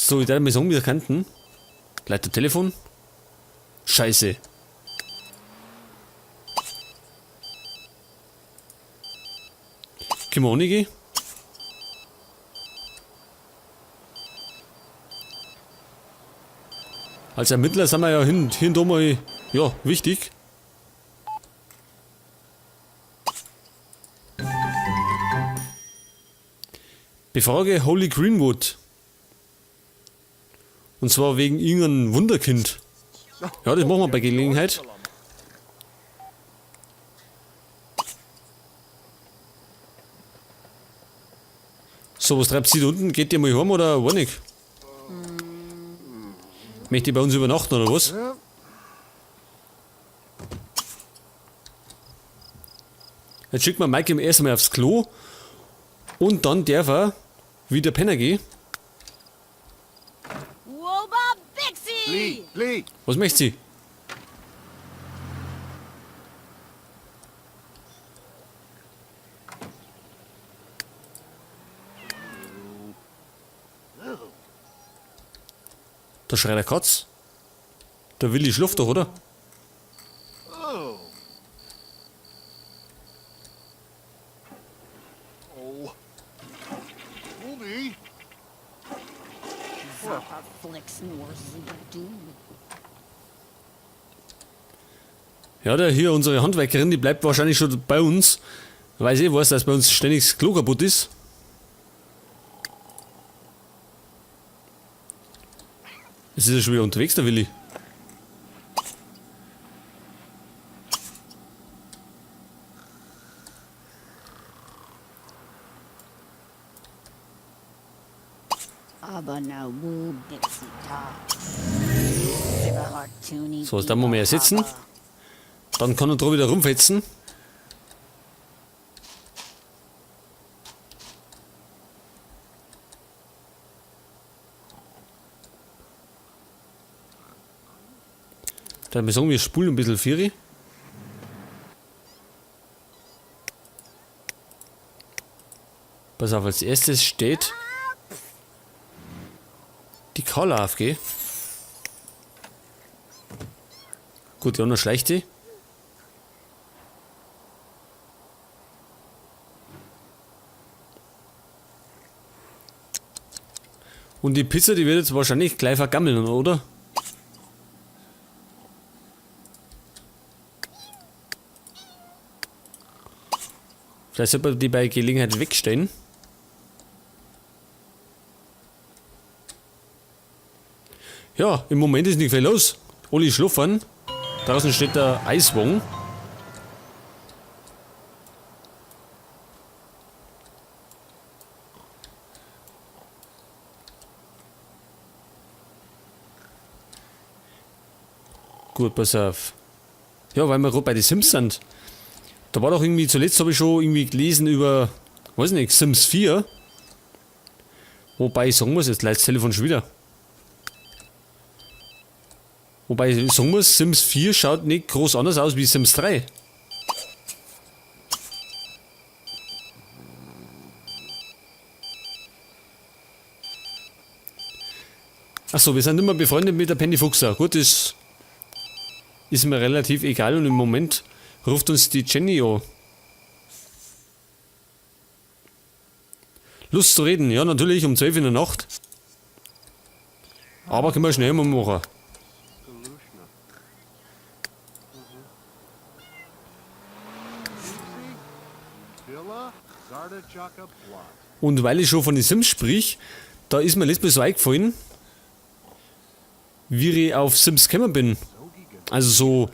So, ich darf mal sagen, wir könnten. Leiter Telefon. Scheiße. Können wir auch nicht gehen? Als Ermittler sind wir ja hin da mal, ja, wichtig. Befrage Holly Greenwood. Und zwar wegen irgendeinem Wunderkind. Ja, das machen wir bei Gelegenheit. So, was treibt sie da unten? Geht die mal heim oder war nicht? Möchte die bei uns übernachten oder was? Jetzt schickt man Mike erst einmal aufs Klo und dann darf er wieder pennen gehen. Was möchte sie? Da schreit der Katz. Der Willi schläft doch, oder? Oh. Oh. Obi. Ja, der hier, unsere Handwerkerin, die bleibt wahrscheinlich schon bei uns. Weil sie weiß, dass bei uns ständig das Klo kaputt ist. Jetzt ist er schon wieder unterwegs, der Willi. So, jetzt da muss man ja sitzen. Dann kann er da wieder rumfetzen. Dann sagen wir spulen ein bisschen Vieri. Pass auf, als erstes steht die Carla auf, gell? Gut, die anderen schleicht die. Und die Pizza, die wird jetzt wahrscheinlich gleich vergammeln, oder? Vielleicht sollte man die bei Gelegenheit wegstellen. Ja, im Moment ist nicht viel los. Alle schlafen. Draußen steht der Eiswagen. Gut, pass auf. Ja, weil wir gerade bei den Sims sind. Da war doch irgendwie, zuletzt habe ich schon irgendwie gelesen über, weiß nicht, Sims 4. Wobei ich sagen muss, jetzt leitet das Telefon schon wieder. Wobei ich sagen muss, Sims 4 schaut nicht groß anders aus wie Sims 3. Achso, wir sind immer befreundet mit der Penny Fuchser. Gut, das ist mir relativ egal und im Moment ruft uns die Jenny an. Lust zu reden? Ja, natürlich, um 12 in der Nacht. Aber können wir schnell mal machen. Und weil ich schon von den Sims sprich, da ist mir letztes Mal so eingefallen, wie ich auf Sims gekommen bin. Also so,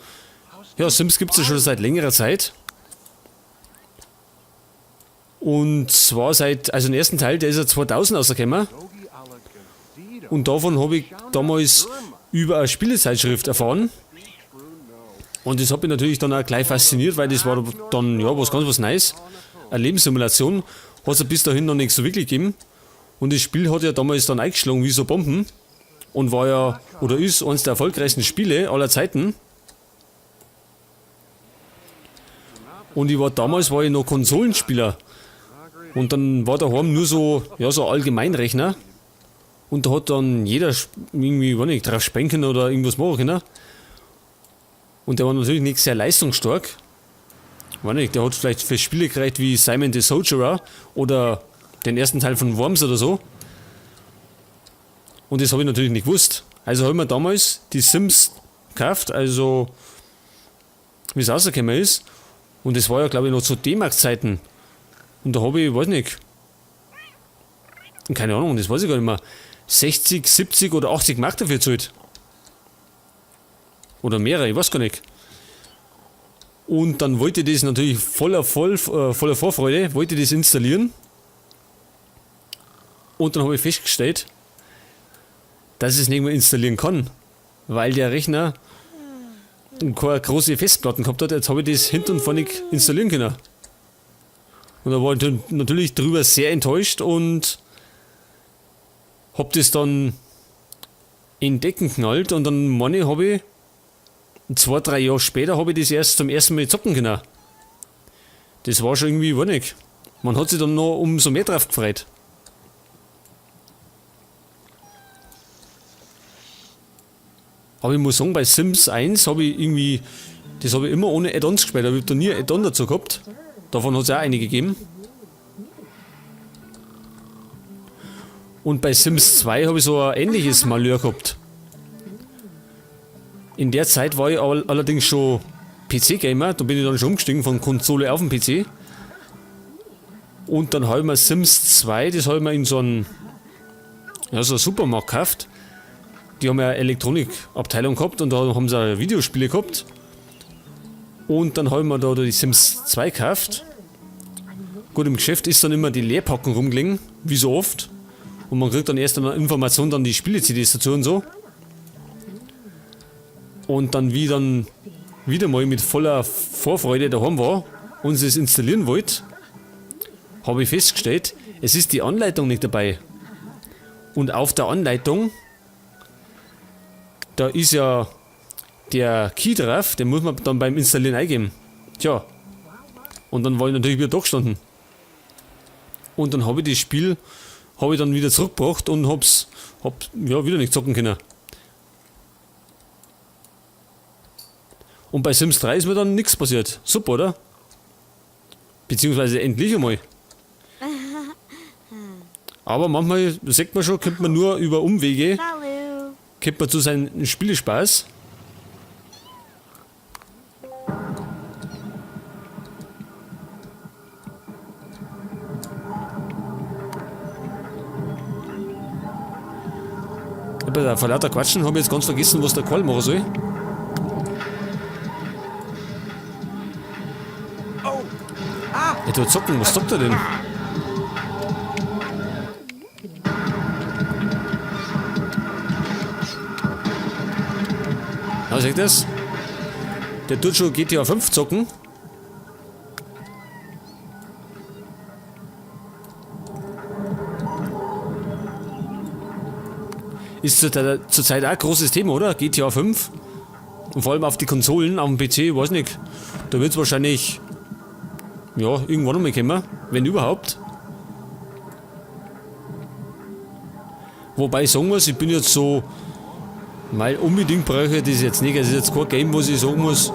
ja, Sims gibt's ja schon seit längerer Zeit. Und zwar seit, also den ersten Teil, der ist ja 2000 rausgekommen. Und davon habe ich damals über eine Spielezeitschrift erfahren. Und das hat mich natürlich dann auch gleich fasziniert, weil das war dann, ja, was ganz was Neues. Eine Lebenssimulation. Hat's ja bis dahin noch nicht so wirklich gegeben. Und das Spiel hat ja damals dann eingeschlagen wie so Bomben. Und war ja, oder ist, eines der erfolgreichsten Spiele aller Zeiten. Und ich war damals, war ich noch Konsolenspieler. Und dann war daheim nur so, ja, so Allgemeinrechner. Und da hat dann jeder irgendwie, weiß nicht, drauf spielen können oder irgendwas machen können. Und der war natürlich nicht sehr leistungsstark. Weiß nicht, der hat vielleicht für Spiele gereicht wie Simon the Soldier oder den ersten Teil von Worms oder so. Und das habe ich natürlich nicht gewusst. Also habe ich mir damals die Sims gekauft, also wie es rausgekommen ist. Und das war ja, glaube ich, noch zu D-Mark-Zeiten. Und da habe ich, weiß nicht, keine Ahnung, das weiß ich gar nicht mehr, 60, 70 oder 80 Mark dafür gezahlt. Oder mehrere, ich weiß gar nicht. Und dann wollte ich das natürlich voller Vorfreude, wollte ich das installieren. Und dann habe ich festgestellt, dass ich es nicht mehr installieren kann, weil der Rechner keine große Festplatten gehabt hat. Jetzt habe ich das hinten und vorne nicht installieren können. Und da war ich natürlich drüber sehr enttäuscht und hab das dann in Decken geknallt. Und dann meine ich, habe ich 2, 3 Jahre später habe ich das erst zum ersten Mal zocken können. Das war schon irgendwie, weiß nicht. Man hat sich dann noch umso mehr drauf gefreut. Aber ich muss sagen, bei Sims 1 habe ich irgendwie, das habe ich immer ohne Add-ons gespielt, aber ich habe da nie Add-on dazu gehabt. Davon hat es auch einige gegeben. Und bei Sims 2 habe ich so ein ähnliches Malheur gehabt. In der Zeit war ich allerdings schon PC-Gamer, da bin ich dann schon umgestiegen von Konsole auf den PC. Und dann habe ich mir Sims 2, das habe ich mir in so einem, ja, so einen Supermarkt gekauft. Die haben ja eine Elektronikabteilung gehabt und da haben sie auch Videospiele gehabt. Und dann haben wir da die Sims 2 gekauft. Gut, im Geschäft ist dann immer die Leerpackung rumgelegen, wie so oft. Und man kriegt dann erst einmal Information, dann die Spiele-C Ds dazu und so. Und dann, wie ich dann wieder mal mit voller Vorfreude daheim war und es installieren wollte, habe ich festgestellt, es ist die Anleitung nicht dabei. Und auf der Anleitung, da ist ja der Key drauf, den muss man dann beim Installieren eingeben. Tja, und dann war ich natürlich wieder da gestanden. Und dann habe ich das Spiel, habe ich dann wieder zurückgebracht und hab, ja, wieder nicht zocken können. Und bei Sims 3 ist mir dann nichts passiert. Super, oder? Beziehungsweise endlich einmal. Aber manchmal, sagt man schon, kommt man nur über Umwege, kommt man zu seinem Spielespaß. Aber vor lauter Quatschen habe ich jetzt ganz vergessen, was der Karl machen soll. Er tut zocken, was zockt er denn? Na, seht ihr das? Der tut schon GTA 5 zocken. Ist zurzeit auch ein großes Thema, oder? GTA 5. Und vor allem auf die Konsolen, auf dem PC, weiß nicht. Da wird's wahrscheinlich, ja, irgendwann nochmal kommen, wenn überhaupt. Wobei ich sagen muss, ich bin jetzt so, weil unbedingt brauche ich das jetzt nicht. Es ist jetzt kein Game, was ich sagen muss,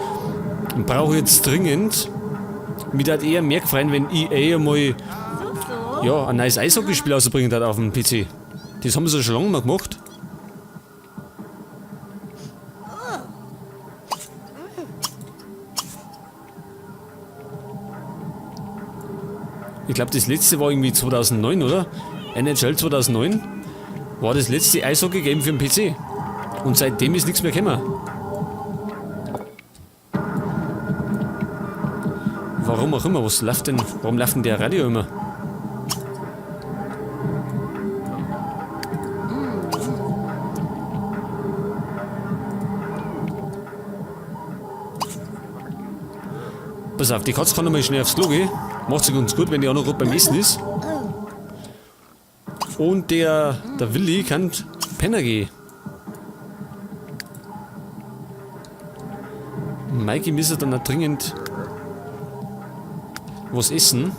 brauche ich jetzt dringend. Mich würde eher mehr gefreuen, wenn EA einmal, ja, ein neues Eishockeyspiel rausbringen hat auf dem PC. Das haben sie schon lange mal gemacht. Ich glaub, das letzte war irgendwie 2009, oder? NHL 2009 war das letzte Eishockey-Game für den PC. Und seitdem ist nichts mehr gekommen. Warum auch immer, was läuft denn, warum läuft denn der Radio immer? Pass auf, die Katze kann nochmal schnell aufs Klo gehen. Macht sich ganz gut, wenn die auch noch grad beim Essen ist. Und der Willi kann Penner gehen. Mikey müsste dann auch dringend was essen.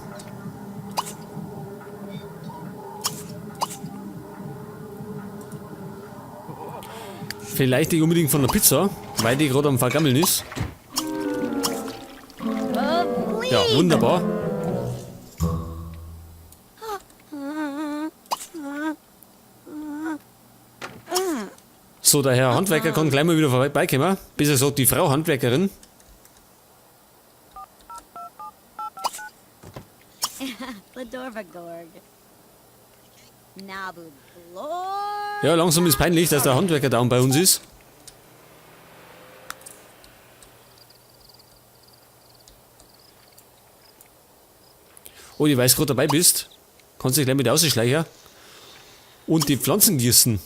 Vielleicht nicht unbedingt von der Pizza, weil die gerade am Vergammeln ist. Ja, wunderbar. So, der Herr Handwerker kann gleich mal wieder vorbeikommen. Besser gesagt, die Frau Handwerkerin. Ja, langsam ist peinlich, dass der Handwerker down bei uns ist. Oh, ich weiß gerade dabei bist. Kannst dich gleich mit ausschleichen. Und die Pflanzen gießen.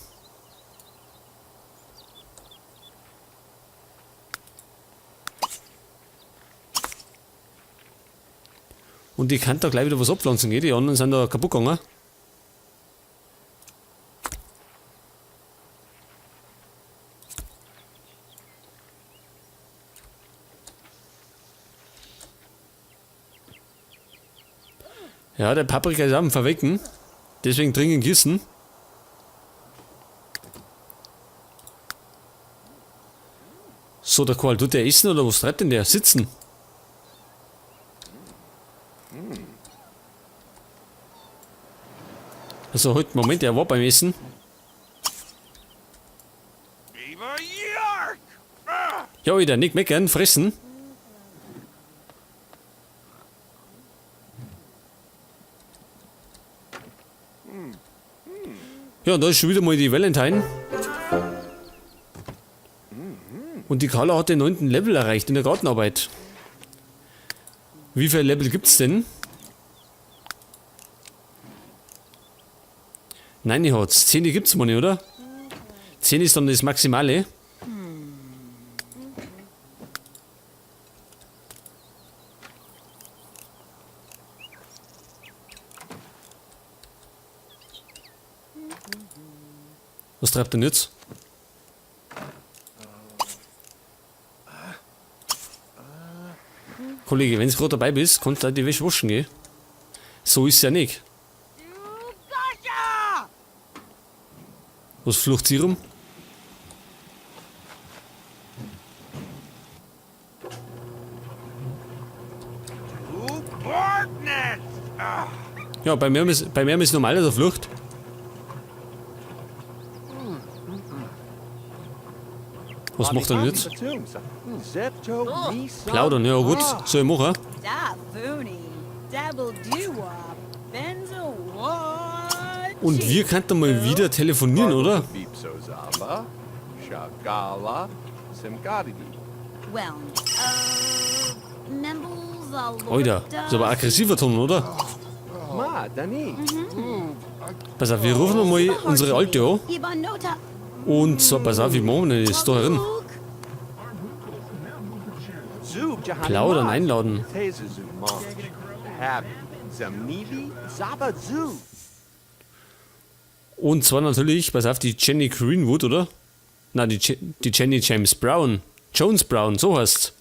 Und die kann da gleich wieder was abpflanzen, gell? Die anderen sind da kaputt gegangen. Ja, der Paprika ist am Verwecken. Deswegen dringend gießen. So, der Karl, tut der essen oder was treibt denn der? Sitzen. Also, halt, Moment, er war beim Essen. Ja, wieder nicht meckern, fressen. Ja, und da ist schon wieder mal die Valentine. Und die Carla hat den 9. Level erreicht in der Gartenarbeit. Wie viele Level gibt's denn? Nein, die hat's. 10 gibt's mal nicht, oder? 10 ist dann das Maximale. Was treibt denn jetzt? Kollege, wenn du gerade dabei bist, kannst du auch die Wäsche waschen gehen. So ist es ja nicht. Was flucht sie rum? Ja, bei mir ist normal, dass er flucht. Was macht er denn jetzt? Plaudern, ja gut, soll ich machen. Und wir könnten mal wieder telefonieren, oder? Alter, ist aber aggressiver Ton, oder? Pass auf, wir rufen mal unsere Alte an. Und zwar, pass auf, wie machen wir denn das da drin? Plaudern, einladen. Und zwar natürlich, pass auf, die Jenny Greenwood, oder? Nein, die Jenny James Brown. Jones Brown, so heißt's.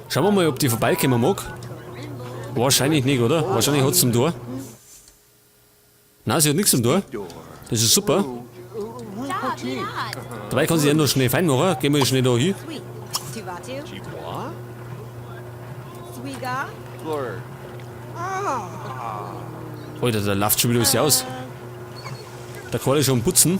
Schauen wir mal, ob die vorbeikommen mag. Wahrscheinlich nicht, oder? Wahrscheinlich hat's zum Tor. Nein, sie hat nichts zum Tor. Das ist super. Dabei kann sie ja noch schnell fein machen. Gehen wir schnell da hin. Alter, da läuft schon wieder was aus. Der Karl ist schon am Putzen.